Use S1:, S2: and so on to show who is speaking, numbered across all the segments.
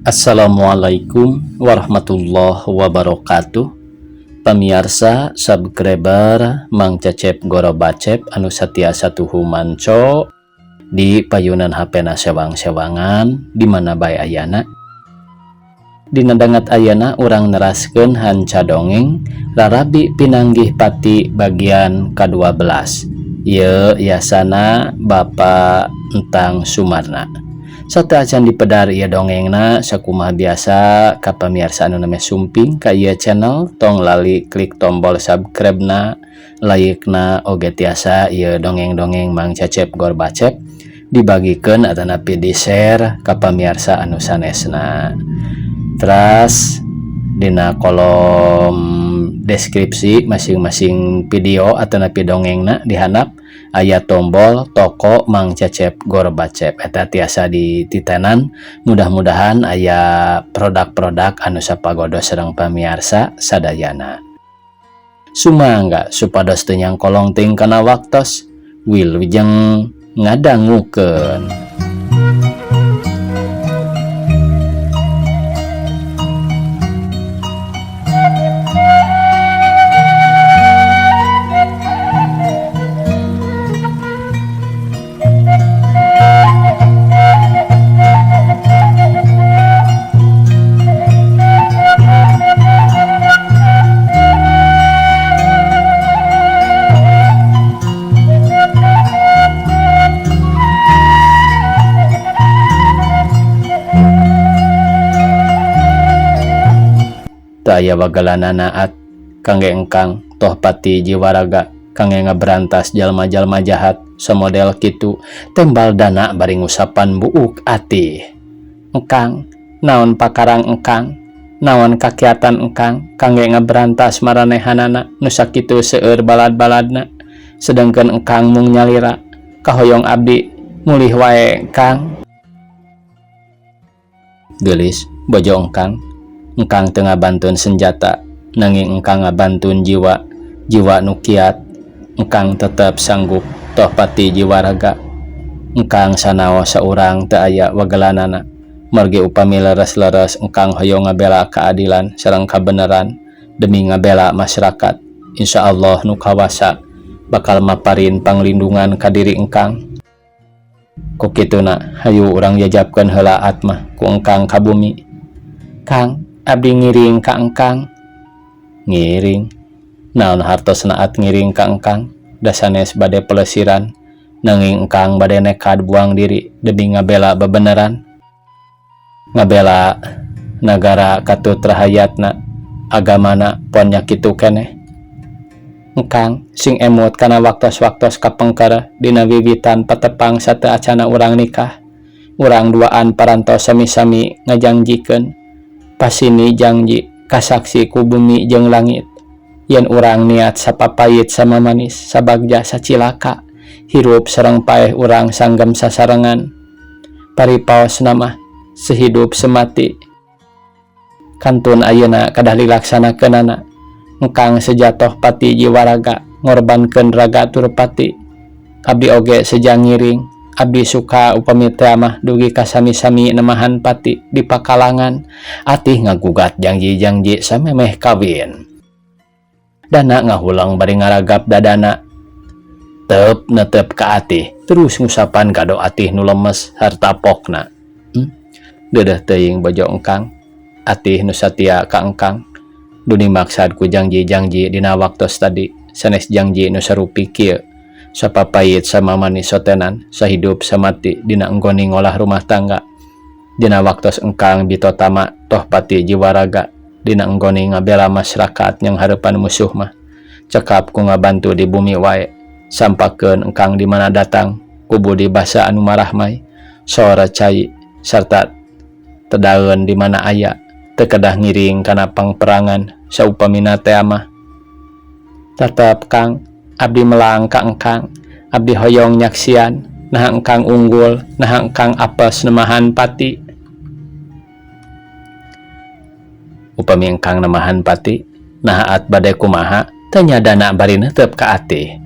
S1: Assalamualaikum warahmatullahi wabarakatuh. Pamiarsa, subscriber Mang Cecep Gorobacep anu satiasa tuhu manco di payunan HP na sewang-sewangan di mana bae ayana. Dina dangat ayana urang neraskeun hanca dongeng Rarabi Pinanggih Pati bagian ke-12. Ieu yasana Bapak Entang Sumarna. Sateuacan dipedar ieu dongengna, sakumaha biasa ka pamiarsa anu namanya sumping ka ieu channel, tong lali klik tombol subscribe na, like na, oge tiasa ieu dongeng-dongeng Mang Cecep Gorbacep dibagikan atanapi di share ka pamiarsa anu sanesna. Terus dina kolom deskripsi masing-masing video atanapi dongengna dihandap aya tombol toko Mang Cecep Gorbacep, eta tiasa dititenan. Mudah-mudahan aya produk-produk anu sapagodos sareng pamiarsa sadayana. Sumangga supados teu nyangkolong teuing kana waktos, wilujeng ngadangukeun. Teu aya wagelanana, At, kangge engkang toh pati jiwaraga kangge ngaberantas jalma-jalma jahat samodel kitu, tembal Dana bari ngusapan buuk Atih. Engkang, naon pakarang engkang, naon kakiatan engkang kangge ngaberantas maranehanana nu sakitu seueur balad-baladna, sedangkan engkang mung nyalira? Kahoyong abdi mulih wae, Kang. Geulis bojo engkang, engkang teu ngabantun senjata, nanging engkang ngabantun jiwa, jiwa nu kiat. Engkang tetep sanggup toh pati jiwaraga. Engkang sanaos saurang teu aya wagelanana, margi upami leres-leres engkang hoyong ngabela keadilan sareng kabeneran demi ngabela masyarakat, insyaallah nu kawasa bakal maparin panglindungan ka diri engkang. Ku kituna hayu urang jajabkeun heula atmah ku engkang ka bumi. Kang, abdi ngiring ka engkang. Ngiring? Naon hartosna, At, ngiring ka engkang? Da sanes bade pelesiran, nanging engkang bade nekad buang diri demi ngabela bebeneran, ngabela nagara katut rahayatna, agamana pon nya kitu keneh. Engkang sing emut kana waktos-waktos kapengker dina wiwitan patepang sateuacana urang nikah. Urang duaan parantos sami-sami ngajangjikeun pasini jangji kasaksi ku bumi jeung langit yen urang niat sapapait sama manis, sabagja sacilaka, hirup sareng paeh urang sanggem sasarengan. Paripaos nama sehidup semati kantun ayeuna kadah dilaksanakeunana. Engkang sejatoh pati jiwaraga ngorbankeun raga tur pati, abdi oge seja ngiring. Abdi suka upami teh mah dugi ka sami-sami nemahan pati di pakalangan. Atih ngagugat janji-janji samemeh kawin. Dana ngahulang bari ngaragap dadana, tep netep ka Atih, terus ngusapan kado Atih nu lemes harta pokna. Deudeuh teuing bojo engkang, Atih nu satia ka engkang. Duni maksad ku janji-janji dina waktos tadi sanes janji nu sarupi kieu: sapapait sama manis sotenan, sahidup samati dina enggoni ngolah rumah tangga. Dina waktos engkang bitotama toh pati jiwaraga dina enggoni ngabela masyarakat yang harapan musuh mah cekap ku ngabantu di bumi wae. Sampakeun engkang di mana datang ku budi basa anu marahmai sora cai sarta tedaeun di mana aya, teu kedah ngiring kana pangperangan saupamina teh mah. Tetep, Kang, abdi melang ka engkang. Abdi hoyong nyaksian nah engkang unggul, nah engkang apes nemahan pati. Upami engkang nemahan pati, nah At bade kumaha? Tanya Dana bari netep ka Atih.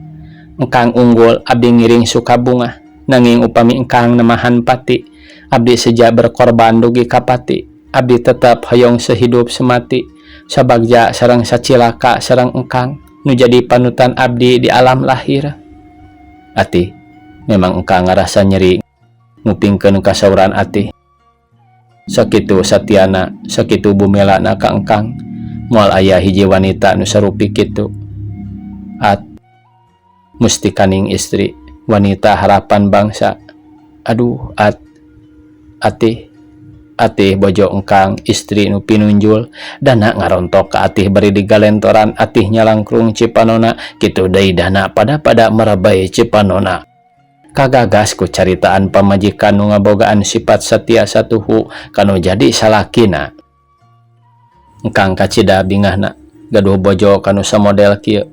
S1: Engkang unggul, abdi ngiring suka bungah, nanging upami engkang nemahan pati, abdi seja berkorban dugi ka pati. Abdi tetep hoyong sehidup semati sabagja sareng sacilaka sareng engkang nu jadi panutan abdi di alam lahir. Atih, memang engkang ngarasa nyeri ngupingkeun kasauran Atih. Sakitu satiana, sakitu bumelana ka engkang, moal aya hiji wanita nu sarupi kitu. At mustikaning istri, wanita harapan bangsa. Aduh, at Atih, Atih bojo engkang, istri nu pinunjul. Dana ngarontok ka Atih bari digalentoran. Atih nyalangkrung cipanona, kitu deui Dana pada-pada merebay cipanona. Kagagas ku caritaan pamajikan nu ngabogaan sifat satia satuhu kanu jadi salakina. Engkang kacida bingahna gaduh bojo kanu samodel kieu.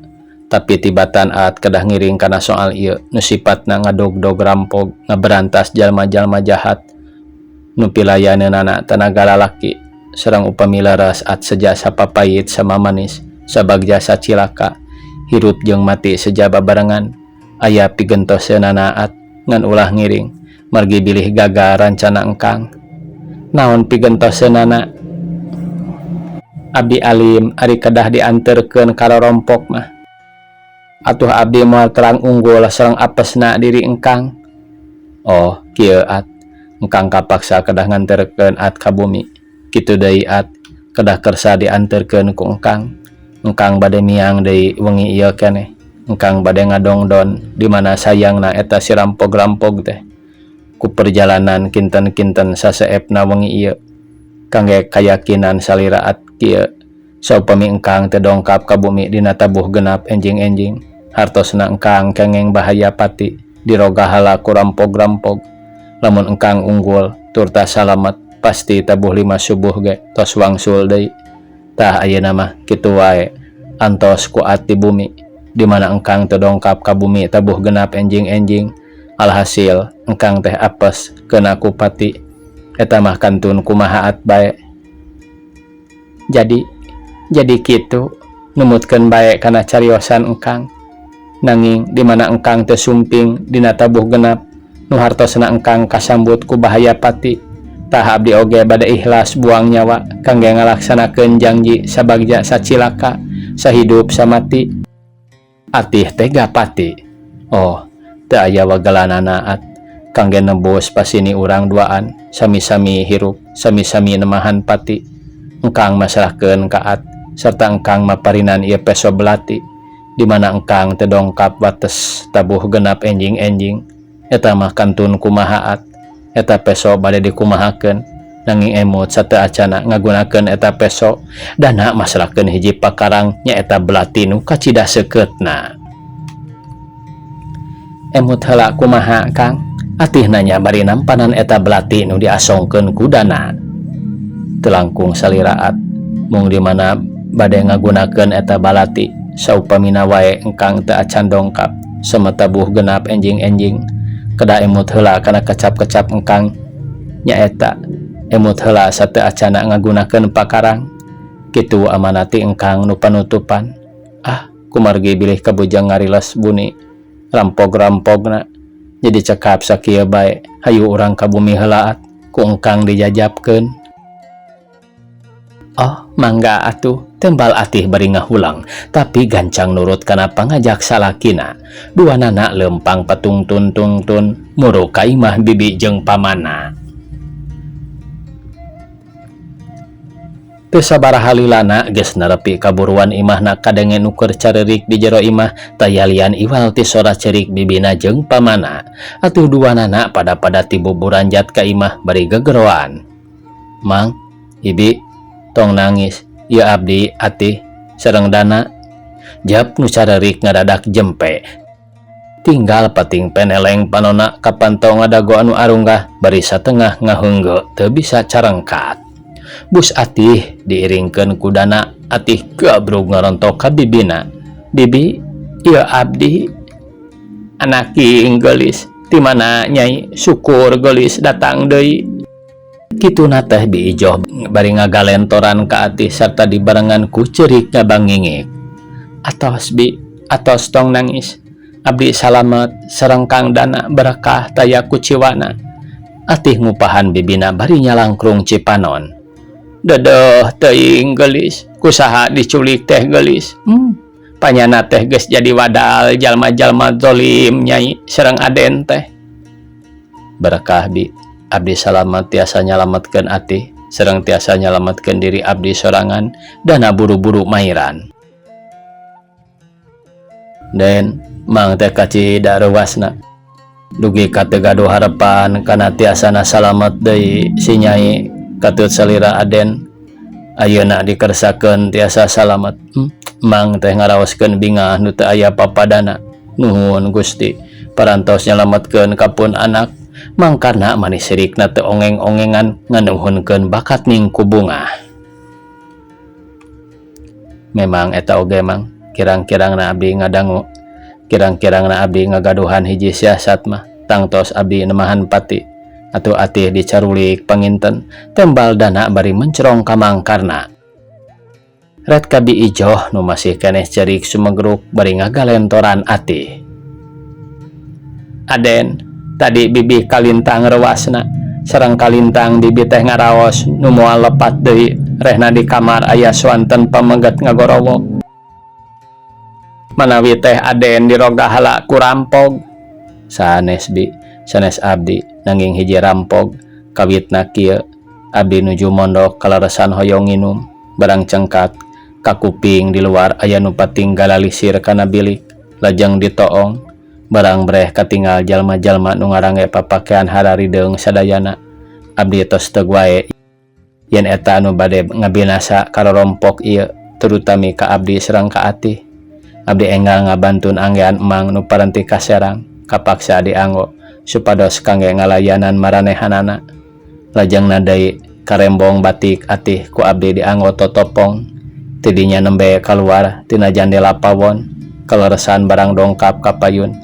S1: Tapi tibatan at kedah ngiring kana soal ieu nu sifatna ngadogdog rampog, ngaberantas jalma-jalma jahat nu pilayaneunana tanaga lalaki. Sareng upami leres at seja sapapait sama manis, sabagja sacilaka, hirup jeung mati seja babarengan. Aya pigentoseunana at, ngan ulah ngiring margi bilih gagal rancana engkang. Naon pigentoseunana? Abdi alim ari kedah dianterkeun ka rorompok mah. Atuh abdi moal terang unggul sareng apesna diri engkang. Oh, kieu at, engkang kapaksa kedah nganterkeun at ka bumi. Kitu deui at kedah kersa dianterkeun ku engkang. Engkang bade miang deui wengi ieu keneh. Engkang bade ngadongdon di mana sayangna eta si rampog-rampog teh. Ku perjalanan kinten-kinten saseepna wengi ieu. Kangge kayakinan salira at kieu, saupami engkang teu dongkap ka bumi dina tabuh genap enjing-enjing, hartosna engkang kengeng bahaya pati dirogahala ku rampog-rampog. Lamun engkang unggul turta salamet, pasti tabuh 5 subuh ge tos wangsul deui. Tah, ayeuna mah kitu wae, antos ku at di bumi di mana engkang teu dongkap ka bumi tabuh genap enjing-enjing, alhasil engkang teh apes kena ku pati. Eta mah kantun kumaha at bae. Jadi kitu, numutkeun bae kana cariosan engkang. Nanging di mana engkang teu sumping dina tabuh genap nu hartosna engkang kasambut ku bahaya pati, tah abdi oge bade ikhlas buang nyawa kangge ngalaksanakeun janji sabagja sacilaka, sahidup samati. Atih tega pati. Oh, teu aya wagelanana at, kangge nebus pasini urang duaan sami-sami hirup, sami-sami nemahan pati. Engkang masrahkeun ka at serta engkang maparinan ieu peso belati di mana engkang teu dongkap wates tabuh genap enjing-enjing. Eta mah kantun kumaha at. Eta peso bade dikumahakeun? Nanging emut sateu acana ngagunakeun eta peso, Dana masrahkeun hiji pakarang, nyaeta belati nu kacida seukeutna. Emut heula kumaha, Kang? Atih nanya bari nampanan eta belati nu diasongkeun ku Dana. Teu langkung salira at, mung di mana bade ngagunakeun eta balati saupamina wae engkang teu acan dongkap samatabuh genap enjing-enjing, kedah emut heula kana kecap-kecap engkang, nyaeta emut heula sateu acana ngagunakeun pakarang. Kitu amanati engkang nu panutupan. Ah, kumargi bilih kabujang ngariles buni rampog-rampogna jadi cekap sakieu bae. Hayu urang ka bumi heula at, ku engkang dijajabkeun. Oh, mangga atuh, tembal Atih bari ngahulang, tapi gancang nurut kana pangajak salakina. Duanana lempang patungtun tungtun muru ka imah bibi jeung pamana. Teu sabaraha lilana geus nerepi kaburuan imahna, kadenge nu keur carerik di jero imah tayalian iwal ti sora cerik bibina jeung pamana. Atuh duanana pada-pada tibuburanjat ka imah bari gegeroan. Mang, Ibi, tong nangis, ieu abdi Atih sareng Dana. Jap nu carerik ngadadak jempe. Tinggal pating peneleng panona kapanto ngadago anu arunggah bari satengah ngaheunggeut teu bisa carengkat. Bus Atih diiringkeun ku Dana. Atih gabrug ngarontok ka bibina. Bibi, ieu abdi. Anak king geulis, ti mana Nyai? Syukur geulis datang deui. Kituna teh Bi Ijoh bari ngagalentoran ka Atih sarta dibarengan ku ceurik ngabangingik. Atos Bi, atos, tong nangis. Abdi salamet sareng Kang Dana berekah taya kuciwana. Atih ngupahan bibina bari nyalangkrung cipanon. Dedeh teuing geulis, ku saha diculik teh geulis. Panyana teh geus jadi wadal jalma-jalma zolim Nyai sareng Aden teh. Berkah bi, abdi salamet tiasa nyalametkeun Atih sareng tiasa nyalametkeun diri abdi sorangan dana buru-buru mairan. Den, mang teh kacida reuwasna. Dugi ka teu gaduh harepan kana tiasana salamet deui si Nyai katut salira Aden. Ayeuna dikersakeun tiasa salamet. Mang teh ngaraoskeun bingah nu teu aya papadana. Nuhun Gusti, parantos nyalametkeun ka pun anak. Mangkarna manis sirikna teu ongeng-ongengan nganuhunkeun bakat ning ku bungah. Memang eta oge mang, kirang-kirangna abdi ngadangu. Kirang-kirangna abdi ngagaduhan hiji siasat mah, tangtos abdi nemahan pati. Atuh Atih dicarulik panginten, tembal dana bari mencerong ka Mangkarna. Ret ka Bi Ijoh nu masih keneh cerik sumegruk bari ngagalentoran Atih. Aden, tadi bibi kalintang reuwasna, sareng kalintang bibi teh ngaraos nu moal lepat deui rehna di kamar aya swanten pameget ngagorowok. Manawi teh Aden dirogahala ku rampog. Sanes bi, sanes abdi nanging hiji rampog kawitna kieu abdi nuju mondok kaleresan hoyong nginum barang cengkat kakuping di luar aya nu patinggal lalisir kana bilik lajeng ditoong barang breh katingal jalma-jalma nu ngarange papakean hararideung sadayana abdi tos teug wae yen eta anu bade ngabinasa karorompok ieu terutami ka abdi sareng ka Atih. Abdi enggal ngabantun anggean emang nu paranti kaserang kapaksa dianggo supados kangge ngalayanan maranehanana. Lajengna deui karembong batik Atih ku abdi dianggo totopong tidinya nembe kaluar tina jandela pawon kaleresan barang dongkap ka payun.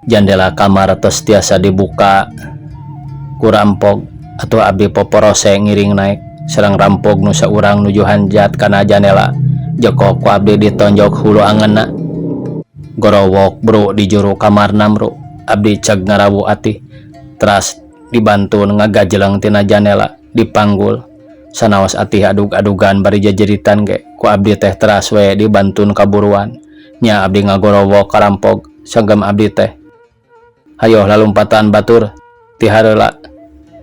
S1: Jandela kamar tos tiasa dibuka ku rampog atuh abdi poporose ngiring naek sareng rampog nu saurang nuju hanjat kana jandela jekok ku abdi ditonjok hulu angeunna. Gorowok bro di juru kamar namru abdi ceg ngarawu Atih teras dibantun ngagajeleng tina jandela dipanggul sanaos Atih adug-adugan bari jajeritan ge ku abdi teh teras we dibantun kaburuan nya abdi ngagorowok karampog sagem abdi teh hayoh lalumpatan batur ti hareula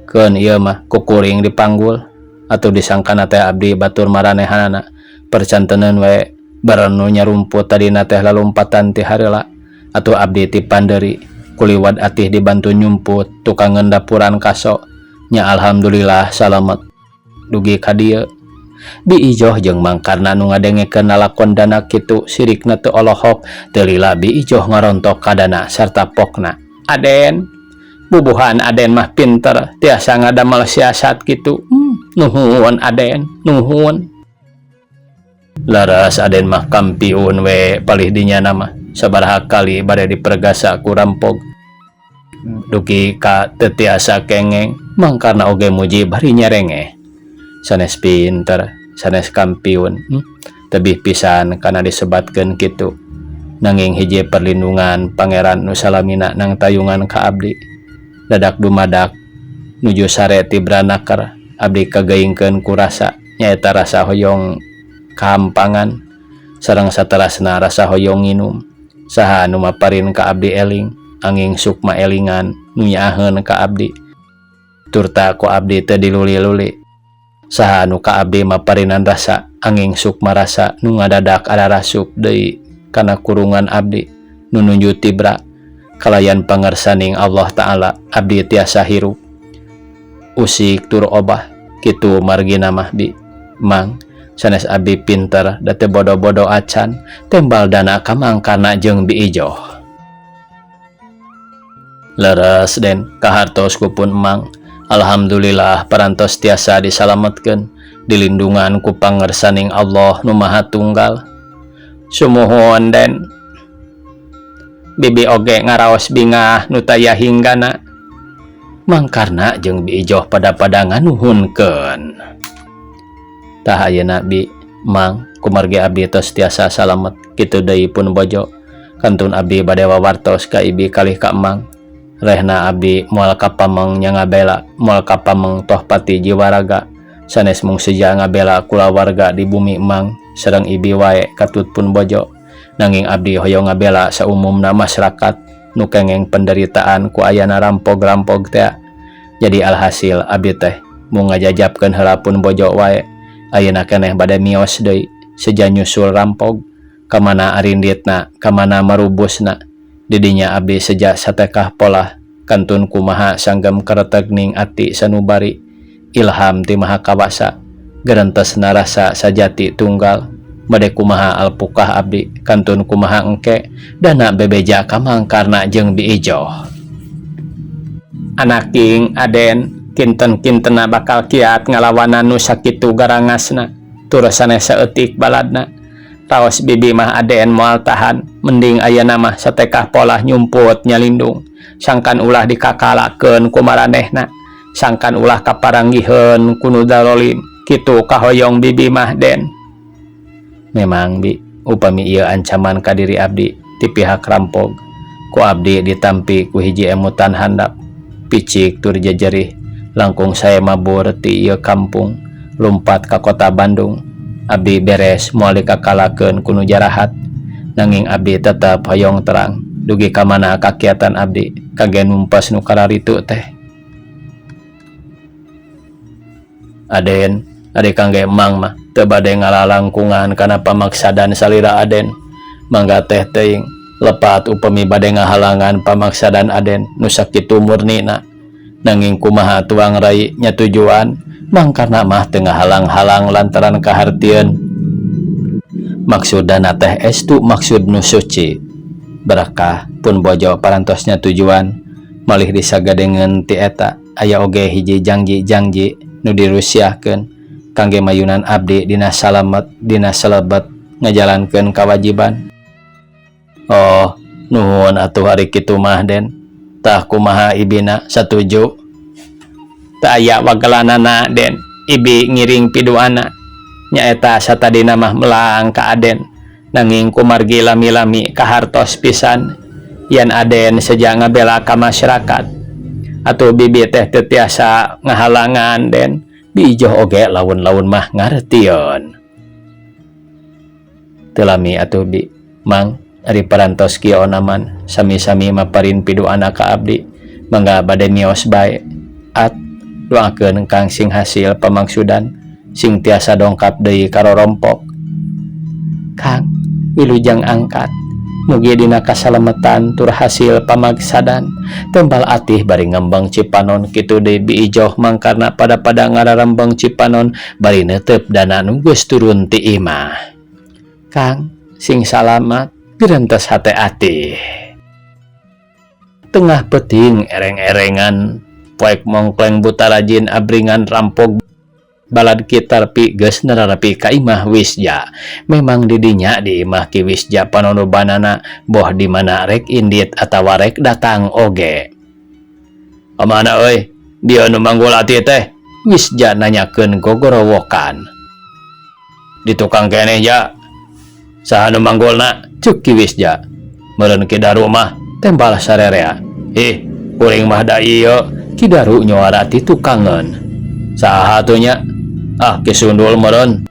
S1: keun ieu mah kukuring dipanggul atuh disangkana teh abdi batur maranehanana percanteneun we barenu nyarumput tadina teh lalumpatan ti hareula atuh abdi ti panderi kuliwat Atih dibantu nyumput tukangeun dapuran kaso nya alhamdulillah salamet dugi ka dieu. Bi Ijoh jeung Mangkarna nu ngadengekeun lalakon dana kitu sirikna teu olohok teu lila Bi Ijoh ngarontok ka dana sarta pokna. Aden, bubuhan Aden mah pinter tiasa ngadamel siasat kitu. Nuhun Aden, nuhun. Laras Aden mah kampiun we palih dinya nama sabaraha kali bade dipergasa ku rampog dugi ka teu tiasa kengeng. Mangkarna oge muji bari nyerengeh sanes pinter sanes kampiun, tebih pisan kana disebatkeun kitu nanging hiji perlindungan pangeran nu salamina nang tayungan ka abdi. Dadak dumadak nuju sare tibra naker abdi kageingkeun ku rasa nyaeta rasa hoyong kahampangan sareng saterasna rasa hoyong nginum. Saha anu maparin ka abdi eling anging sukma elingan nu nyaaheun ka abdi turta ku abdi teu diluli-luli. Saha anu ka abdi maparinan rasa anging sukma rasa nu ngadadak ararasup deui kana kurungan abdi nu nuju tibra kalayan pangersaning Allah Ta'ala abdi tiasa hirup usik tur obah kitu margina mah bi mang sanes abdi pinter da teu bodo-bodo acan tembal dana ka Mangkarna jeung Bi Ijoh. Leres den kahartos ku pun emang alhamdulillah parantos tiasa disalametkeun dilindungan ku pangersaning Allah nu Maha Tunggal. Sumuhun den, bibi oge ngaraos bingah nu taya hinggana. Mangkarna jeung Bi Ijoh pada-pada nganuhunkeun. Tah ayeuna bi mang kumargi abdi tos tiasa salamet kitu deui pun bojo kantun abdi bade wawartos ka ibi kalih ka emang rehna abdi moal kapameng nya ngabela moal kapameng toh pati jiwa raga Sanes mung seja ngabela kulawarga di bumi Emang sareng Ibi wae katut pun bojo, nanging abdi hoyong ngabela saumumna masyarakat nu kengeng penderitaan ku ayana rampog-rampog teh. Jadi alhasil abdi teh mung ngajajabkeun heula pun bojo wae. Ayeuna keneh bade mios deui seja nyusul rampog. Kamana arinditna, kamana marubusna? Didinya abdi seja satekah polah kantun kumaha sanggem karetegning ati sanubari ilham ti Maha Kawasa, gerentes narasa sajati tunggal. Bade kumaha alpukah abdi, kantun kumaha engke dana bebeja ka Mang Karna jeung Bi Ijoh. Anaking Aden, kinten-kintena bakal kiat ngalawanan nu sakitu garangasna tur sanes saeutik baladna. Raos bibi mah Aden moal tahan. Mending ayeuna mah satekah polah nyumput nyalindung, sangkan ulah dikakalakeun ku maranehna, sangkan ulah kaparanggiheun ku nu darolim. Kitu kahoyong bibi mah, Den. Memang, Bi, upami ieu ancaman ka diri abdi ti pihak rampog, ku abdi ditampi ku hiji emutan handap picik tur jejerih, langkung sae mabur ti ieu kampung lumpat ka kota Bandung. Abdi beres, moal dikakalakeun ku nu jarahat. Nanging abdi tetep hoyong terang dugi ka mana kakiatan abdi kangge numpes nu kararitu teh. Aden, ari kangge Emang mah teu bade ngalalangkungan kana pamaksadan salira Aden. Mangga teh teuing lepat upami bade ngahalangan pamaksadan Aden nu sakitu murnina. Nanging kumaha tuang rai nya tujuan mangkarna mah teu ngahalang-halang lantaran kahartieun maksudana teh estu maksud nu suci. Berakah pun bojo parantosnya tujuan malih disagadengeun ti eta aya oge hiji jangji-jangji nu dirusiahkeun kangge mayunan abdi dina salamet dina selebet ngajalankeun kawajiban. Oh, nuhun atuh ari kitu mah, Den. Tah, kumaha ibina, satuju? Teu aya wagelanana, Den. Ibi ngiring piduana. Nyaeta satadina mah melang ka Aden, nanging kumargi lami-lami kahartos pisan yen Aden seja ngabela ka masyarakat, atuh bibi teh teu tiasa ngahalangan, Den. Bi Ijoh oge laun-laun mah ngartieun. Teu lami atuh, Bi. Mang, ari parantos kieu onaman sami-sami maparin piduana ka abdi, mangga bade mios bae. At doakeun kang sing hasil pamaksudan, sing tiasa dongkap deui ka rorompok. Kang, wilujeng angkat. Mugi dina kasalametan tur hasil pamagsadan, tembal Atih bari ngembeng Cipanon. Kitu deui Bi Ijoh mangkarna pada-pada ngararembeng Cipanon bari neuteup dana nu geus turun ti imah. Kang, sing salamat, gerentes hate Atih. Tengah peuting ereng-erengan poek mongkleng buta rajin abringan rampog balad Ki Tarpi geus nararepi ka imah Wisja. Memang didinya di imah Ki Wisja panonobanana boh di mana rek indit atawa rek datang oge. Kamana euy dieu nu manggul Atih teh? Wisja nanyakeun gogorowokan. Di tukang keneh ja. Saha nu manggulna? Ceuk Ki Wisja. Meureun Ki Daru mah, tembal sarerea. Ih, kuring mah da ieu. Ki Daru nyuara ti tukangeun. Saha atuh nya? Ah, Ki Sundul meureun.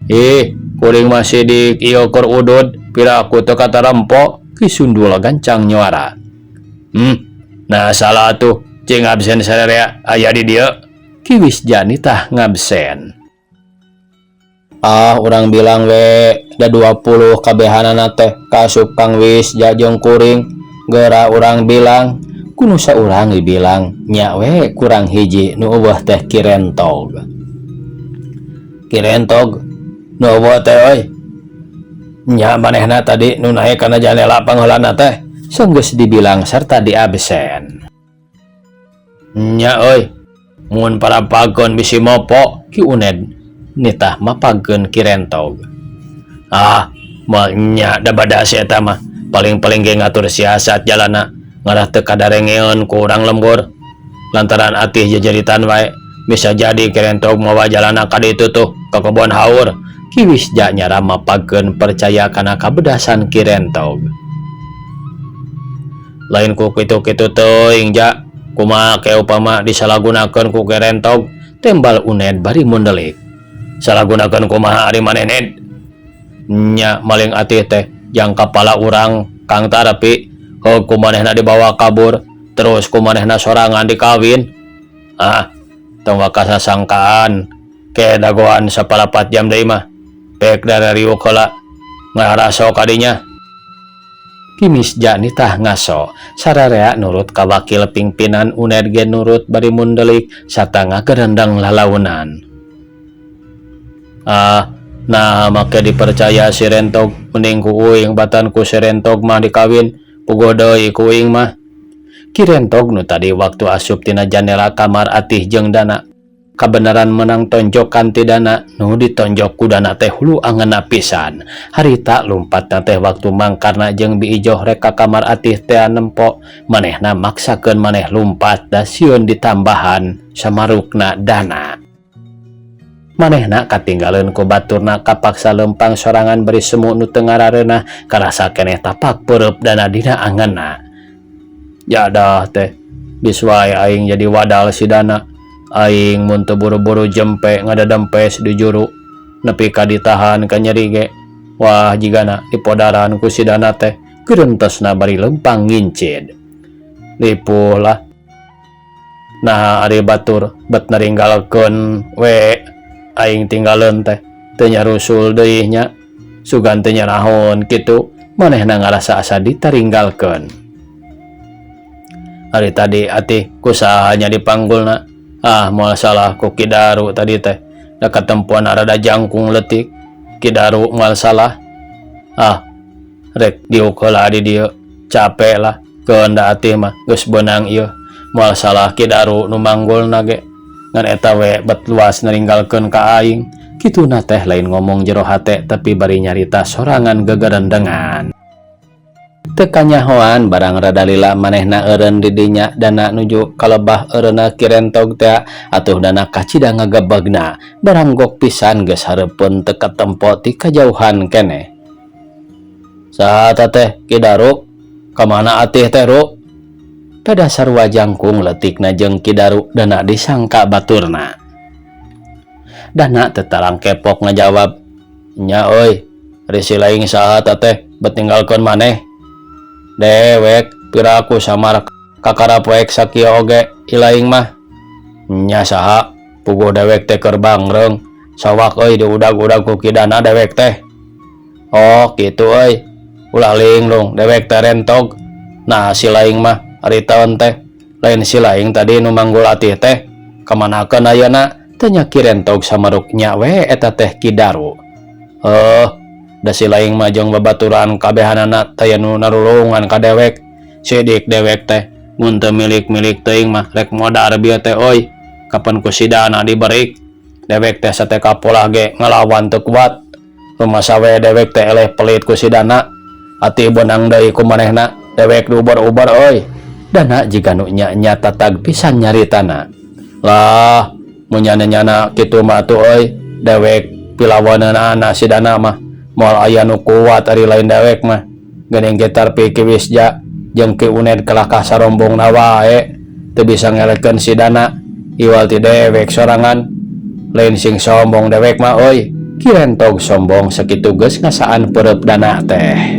S1: Ih, kuring mah sidik ieu keur udud, piraku teu katarempo, Ki Sundul gancang nyuara. Nah salah atuh, cing absen sarerea aya di dieu. Ki Wisja nitah ngabsen. Ah, urang bilang we da 20 kabehanana teh kaasup Kang Wisja jeung kuring. Geura urang bilang, ku nu saurang dibilang nya we kurang hiji nu eueuh teh Ki Rentog. Ki Rentog nu eueuh teh euy. Nya manehna tadi nu naek kana janela pangheulana teh sanggeus dibilang sarta diabsen. Nya euy, mun parapageun bisi mopo, Ki Uned nitah mapageun Ki Rentog. Ah, moal nya da badas eta mah, paling-paling ge ngatur siasat jalana ngarah teu kadarengeun ku urang lembur. Lantaran Atih jajaritan wae, bisa jadi Ki Rentog mawa jalana ka ditu tuh ka kebon haur. Ki Wisja nyara mapageun percaya kana kabedasan Ki Rentog. Lain ku kitu-kitu teuing ja, kumaha ke upama disalagunakeun ku Ki Rentog. Tembal Uned bari mundelik. Salahgunakeun kumaha ari maneh Ned? Nya maling atih teh jang kapala urang Kang Tarpi heug ku manehna dibawa kabur terus ku manehna sorangan dikawin. Ah, tong waka sasangkaan ke dagoan saparapat jam deui mah. Pek darariuk heula ngaraso ka dinya. Ki Misja nitah ngaso, sararea nurut ka wakil pingpinan Uned ge nurut bari mundelik sarta ngagerendeng lalaunan. Ah, naha make dipercaya si Rentog, mending ku uing batan ku si Rentog mah dikawin, puguh deui ku uing mah. Ki Rentog nu tadi waktu asup tina jandela kamar Atih jeung Dana, kabeneran menang tonjokan ti Dana, nu ditonjok ku Dana teh hulu angeunna pisan. Harita lumpatna teh waktu mangkarna jeung Bi Ijoh rek ka kamar Atih tea nempo, manehna maksakeun maneh lumpat da sieun ditambahan samarukna Dana. Manehna katinggaleun ku baturna kapaksa leumpang sorangan bari semu nu teu ngarareunah karasa keneh tapak peureub Dana dina angeunna. Jadah teh, geus wae aing jadi wadal si Dana. Aing mun teu buru-buru jempe ngadadempes di juru nepi ka ditahan ka nyeri ge. Wah jigana dipodaran ku si Dana teh gerentesna bari leumpang ngincid. Ripuh lah. Naha ari batur bet naringgalkeun we aing tinggaleun teh teu nyarusul deui nya sugan teu nyarahon kitu manehna ngarasa asa ditaringgalkeun. Ari tadi atih ku saha nya dipanggulna ah moal salah ku Ki Daru tadi teh da katempuan rada jangkung leutik Ki Daru moal salah ah rek diuk heula di dieu cape lah keun da atih mah geus beunang ieu moal salah Ki Daru nu manggulna ge ngan eta we bet luas naringgalkeun ka aing kituna teh lain ngomong jero hate tapi bari nyarita sorangan gegerendengan. Teu kanyahoan barang rada lila manehna eureun di dinya Dana nuju kalebah eureunna Ki Rentog tea atuh Dana kacida ngagebegna baranggok pisan geus hareupeun teu katempo ti kajauhan keneh. Saha ta teh Ki Daru? Ka mana atih teh Ru? Peda sarua jangkung leutikna jeung Ki Daru Dana disangka baturna. Dana teu tarang kepok ngajawab, Nya euy, ari si laing saha ta teh bet ninggalkeun maneh? Dewek piraku samar kakara poek sakieu oge ilaing mah. Nya saha puguh dewek teh keur bangreung sawak euy diudag-udag ku Ki Dana dewek teh. Oh kitu euy, ulah linglung dewek teh Rentog. Nah si laing mah ari taun teh lain si laing tadi nu manggul atih teh kamanakeun ayeuna tanya Ki Rentog samaruk nya we eta teh Ki Daru. Heuh da si laing mah jeung babaturan kabehanana taya nu narulungan ka dewek sidik dewek teh mun teu milik-milik teuing mah rek modar bieu teh euy kapan ku si Dana diberik dewek teh sate kapolah ge ngalawan teu kuat rumasa we dewek teh eleh pelit ku si Dana ati beunang deui ku manehna dewek diubar-ubar euy. Dana jiga nu nya-nya tatag pisan nyaritana. Lah mun nyana-nyana kitu mah atuh euy dewek pilawaneunana si Dana mah moal aya nu kuat ari lain dewek mah geuning Ki Tarpi Ki Wisja jeung Ki Uned kalakah sarombongna wae teu bisa ngelekeun si Dana iwal ti dewek sorangan lain sing sombong dewek mah euy. Ki Rentog sombong sakitu geus ngasaan peureub Dana teh.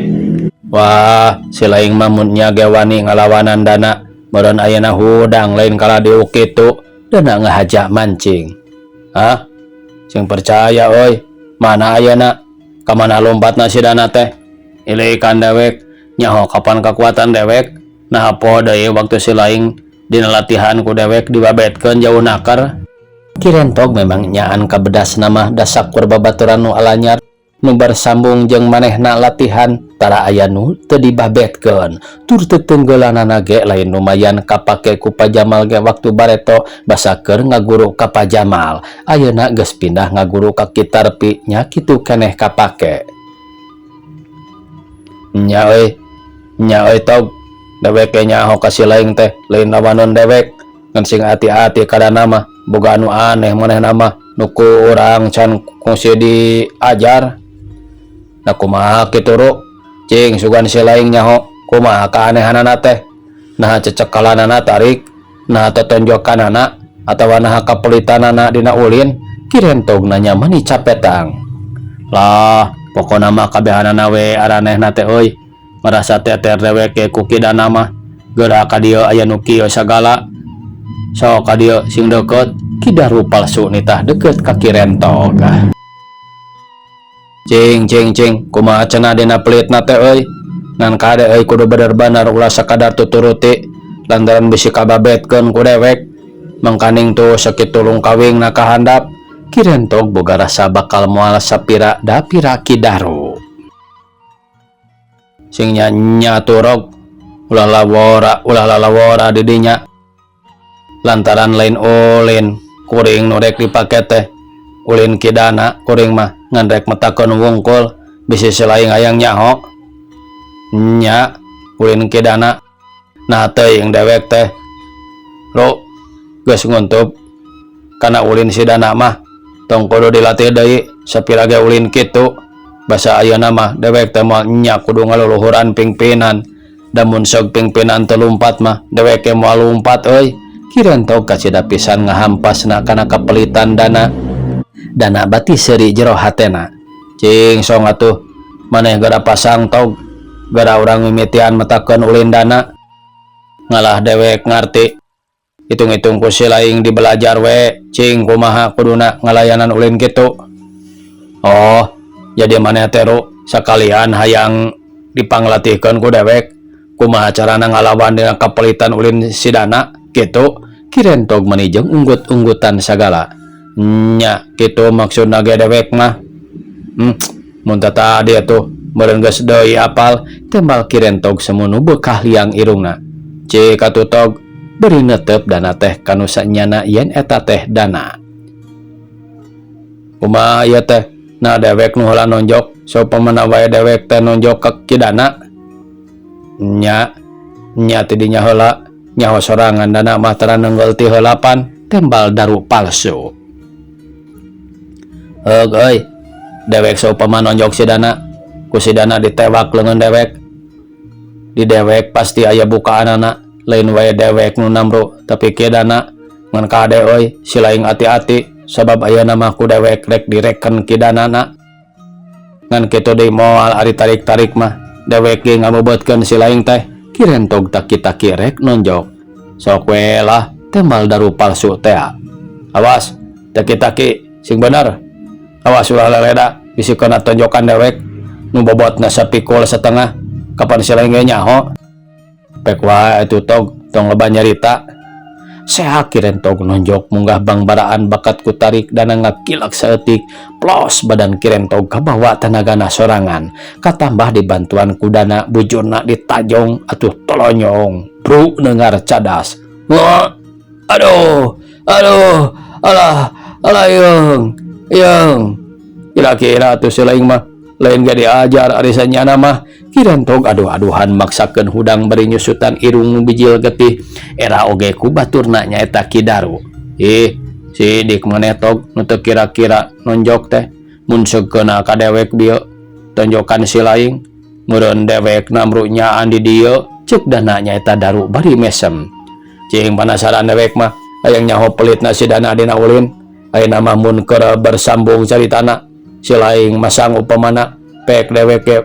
S1: Wah si laing mah mun nya ge wani ngalawanan Dana meureun ayeuna hudang lain kalah diuk kitu Dana ngahaja mancing. Hah sing percaya euy mana ayeuna ka mana lompatna si Dana teh ilikan dewek nyaho kapan kekuatan dewek nah poho deui waktu si laing dina latihan ku dewek dibabetkeun jauh nakar. Ki Rentog memang nyaan kabedasna mah dasakur babaturan nu alanyar nu bersambung jeung manehna latihan tara aya nu teu dibabetkeun tur tetenggelanana ge lain lumayan kapake ku Pajamal ge waktu bareto basa keur ngaguru ka Pajamal ayeuna geus pindah ngaguru ka Ki Tarpi nya kitu keneh kapake. Nya euy Tog dewek ge nyaho ka si laing teh lain lawanon dewek ngan sing ati-ati ka Dana mah boga anu aneh manehna mah nu ku urang can kungsi diajar. Da kumaha kitu Ru? Cing sugan si laing nyaho kumaha kaanehanana teh naha cecekalanana tarik naha totonjokanana Atawa naha kapelitanana dina ulin? Ki Rentog nanya mani capetang. Lah, pokona mah kabehanana we aranehna teh euy. Ngarasa teter dewek ge ku Ki Dana mah. Geura ka dieu aya nu kieu sagala. Sok ka dieu sing deukeut. Ki Daru palsu nitah deukeut ka Ki Rentog. Cing cing cing, kumaha cenah dina pelitna teh euy? Ngan kade euy kudu bener-bener ulah sakadar tuturuti lantaran bisi kababetkeun ku dewek. Mangkaning tuh sakitu lungkawingna ka handap. Ki Rentog boga rasa bakal moal sapira da pira Ki Daru. Sing nya nya turog ulah lawora ulah lalawora di dinya. Lantaran lain ulin kuring nu rek dipake teh ulin Ki Dana kuring mah ngan rek metakeun wungkul bisi si laing hayang nyaho. Nya ulin Ki Dana nah teuing dewek teh. Ru geus nguntup kana ulin si Dana mah tong kudu dilatih deui sapira ge ulin kitu. Basa ayeuna mah dewek teh moal nya kudu ngaluluhuran pingpinan. Da mun sok pingpinan teu lumpat mah dewek ge moal lumpat euy. Ki Rentog kacida pisan ngahampasna kana kapelitan Dana. Dana bati seuri jero hatena. Cing song atuh maneh geura pasang tog gara urang mimitian metakeun ulin Dana. Ngalah dewek ngarti. Hitung-hitung ku si laing dibelajar we cing kumaha kuduna ngalayanan ulin kitu. Oh, jadi maneh teh Ru sakalian hayang dipanglatihkeun ku dewek kumaha carana ngalawan dina kapelitan ulin si Dana kitu. Ki Rentog mani jeung unggut-unggutan sagala. Nya kitu maksudna ge dewek mah. Mun tatadi atuh meureun geus deui apal tembal Ki Rentog semunu beukah liang irungna. Cik atuh tog beri netep Dana teh kanu sanyana yen eta teh Dana. Kumaha ieu teh? Nah dewek nu heula nonjok, saupamana wae dewek teh nonjok ka Ki Dana. Nya, nya ti dinya heula, nyaho sorangan Dana mah tara neunggeul ti heula pan, tembal Daru palsu. Heug euy, dewek saupama nonjok si Dana, ku si Dana ditewak leungeun dewek. Di dewek pasti aya bukaanana, lain wae dewek nu namru, tapi Ki Dana ngan kade euy si laing ati-ati sabab ayeuna mah ku dewek rek direken Ki Dana na. Ngan kitu deui moal ari tarik-tarik mah, dewek ge ngabobeutkeun si laing teh. Ki Rentog taki-taki rek nonjok. Sok we lah tembal Daru palsu tea. Awas, taki-taki sing bener. Awas ulah leleda bisi kena tonjokan dewek nu bobotna sapikul setengah. Kapan si laing ge nyaho? Pek wae atuh tog, tong loba nyarita. Seha Ki Rentog nonjok munggah bangbaraan bakat ku tarik dana ngakilak saeutik plos badan Ki Rentog kabawa tanagana sorangan katambah dibantuan ku Dana bujurna ditajong atuh tolonyong bru nengar cadas. Wah, aduh aduh alah alah yeung yeung kira-kira atuh si laing mah lain ge diajar ari sanyana mah. Ki Rentog aduh-aduhan maksakeun hudang bari nyusutan irung nu bijil getih era oge ku baturna nyaeta Ki Daru. Ih, sidik maneh tog nu teu kira-kira nonjok teh mun segeuna ka dewek bieu tonjokan si laing meureun dewek namru nyaan di dieu ceuk Dana nyaeta Daru bari mesem. Cing panasaran dewek mah hayang nyaho pelitna si Dana dina ulin. Ayeuna mah mun keur bersambung caritana si laing masang upamana pek dewek ge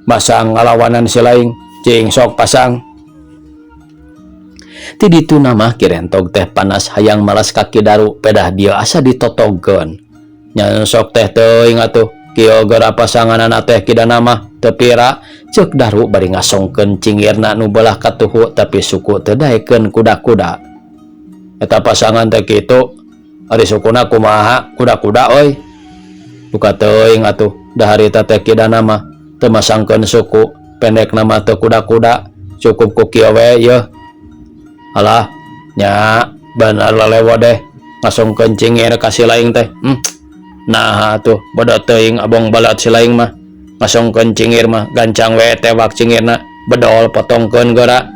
S1: masang ngalawanan si laing cing sok pasang. Ti dituna mah Ki Rentog teh panas hayang malas ka Ki Daru pedah bieu asa ditotogkeun. Nya sok teh teuing atuh kieu geura pasanganana teh Ki Dana mah teu pira ceuk Daru bari ngasongkeun cingirna nu beulah katuhu tapi suku teu daekeun kuda-kuda. Eta pasangan teh kitu ari sukuna kumaha kuda-kuda euy. Duka teuing atuh da harita teh Ki Dana mah teu masangkeun suku pendekna mah teu kuda-kuda cukup ku kieu we yeuh. Alah nya bener lalewo deh ngasongkeun cingir ka si laing teh. Nah atuh bodoh teuing abong balat si laing mah ngasongkeun cingir mah gancang we tewak cingirna bedol potongkeun geura.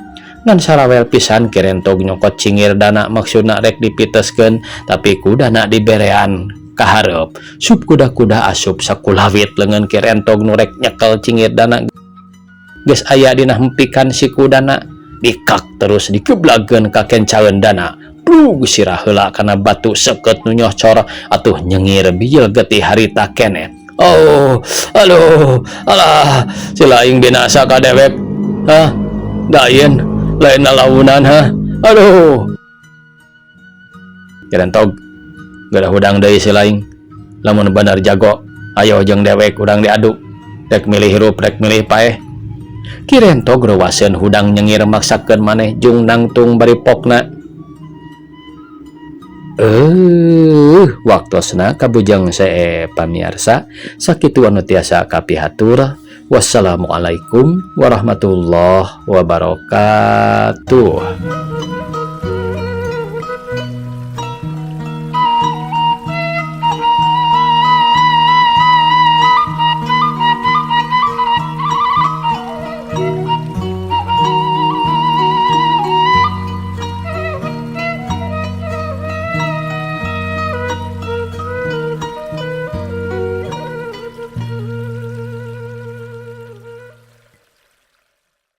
S1: Ngan sarawel pisan Ki Rentog nyokot cingir Dana maksudna rek dipiteskeun tapi ku Dana diberean kahareup. Sup kuda-kuda asup sakulawit leungeun Ki Rentog nu rek nyekel cingir Dana geus aya dina hempikan siku Dana dikak terus dikeblagkeun ka kencaeun Dana. Plug sirah heula kana batu seukeut nu nyocor atuh nyengir bijil getih harita keneh. Oh, aduh, alah, si laing binasa ka dewek. Hah? Dayen, lain lalaunan ha. Aduh. Kirentog, geura hudang deui si laing. Lamun bener jago, ayo jeung dewek urang diadu. Rek milih hirup, rek milih paeh. Kirentog reuwaseun hudang nyengir maksakeun maneh jung nangtung bari pokna. Eh, waktosna kabujeng see pamiarsa, sakitu anu tiasa kapihatur. Wassalamualaikum warahmatullahi wabarakatuh.